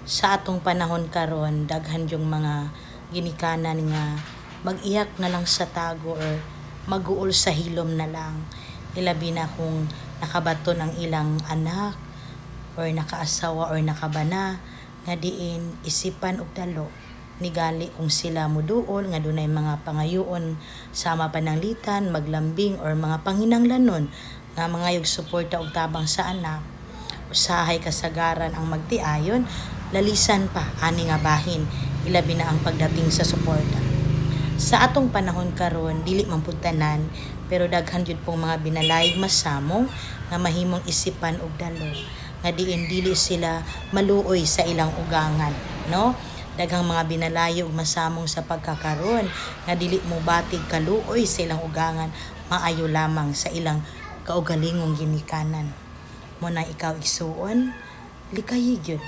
Sa atong panahon karon, daghan yung mga ginikanan nga mag-iyak na lang sa tago or maguol sa hilom na lang. Ilabi na kung nakabaton ang ilang anak or nakaasawa or nakabana nga diin isipan og dalo nigali kung sila muduol nga dunay mga pangayoon sama pananglitan maglambing or mga panginanglanon nga mangayog suporta og tabang sa anak. Usahay kasagaran ang magtiayon lalisan pa ani nga bahin, ilabi na ang pagdating sa suporta. Sa atong panahon karon, dili man pud tanan, pero daghan jud pong mga binalayg masamong nga mahimong isipan og dalo nga diin dili sila maluoy sa ilang ugangan, no? Daghang mga binalayo ug masamong sa pagkakaron nga dili mo batig kaluoy sa ilang ugangan, maayo lamang sa ilang kaugalingong ginikanan. Mo na ikaw, igsuon, likayi gyud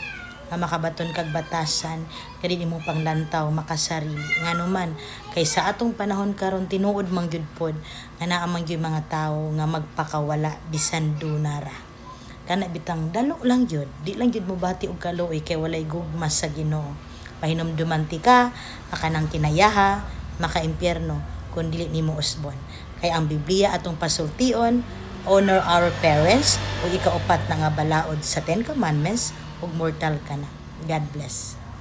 nga makabaton kag batasan nga dili mo panglantaw makasarili, ngano man kay sa atong panahon karon, tinuod man gyud pod nga naa man gyud mga tawo nga magpakawala bisan duna ra. Kana bitang dalo lang gyud, di lang gyud mobati og kaluoy kay walay gugma sa Ginoo. Pahinumduman ti ka kanang kinayaha makaimpyerno kung dili nimo usbon, kay ang Biblia atong pasultion, honor our parents, ug ikaupat na nga balaod sa Ten Commandments, ug mortal ka na. God bless.